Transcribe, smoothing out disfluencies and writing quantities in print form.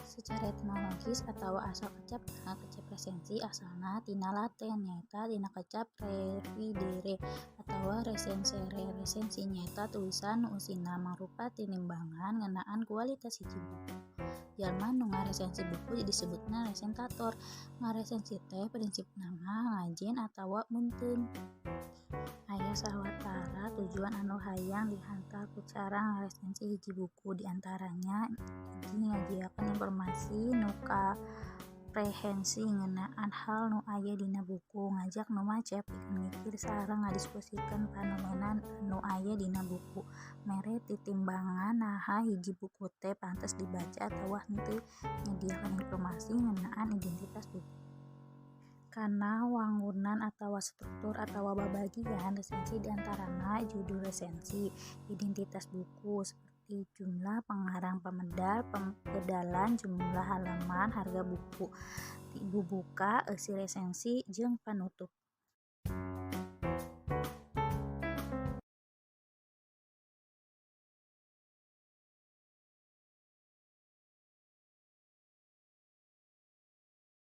Secara etimologis atawa asal kecapna, kecap resensi asalna tina Laten nyaeta tina kecap revidere atawa recensere. Resensi nyaeta tulisan nu eusina mangrupa tinimbangan ngeunaan kualitas hiji buku. Jalma nu ngaresensi buku disebutna resentator. Ngaresensi teh prinsipna mah ngajin atawa meunteun. Aya sawatara tujuan anu hayang dihantar ku cara ngaresensi hiji buku, di antarana: 1. Nyadiakeun inpormasi nu komprehensi ngeunaan hal nu aya dina buku ngajak nu maca pikeun mikir sareng ngadiskusikeun panomena anu aya dina buku mere titimbangan naha hiji buku teh pantes dibaca atawa henteu nyadiakeun inpormasi ngeunaan identitas buku. Kana wangunan atawa struktur atawa babagian resensi di antarana judul resensi, identitas buku saperti jumlah, pangarang, pamedal, pedalan, jumlah halaman, harga buku, bubuka, eusi resensi, jeung panutup.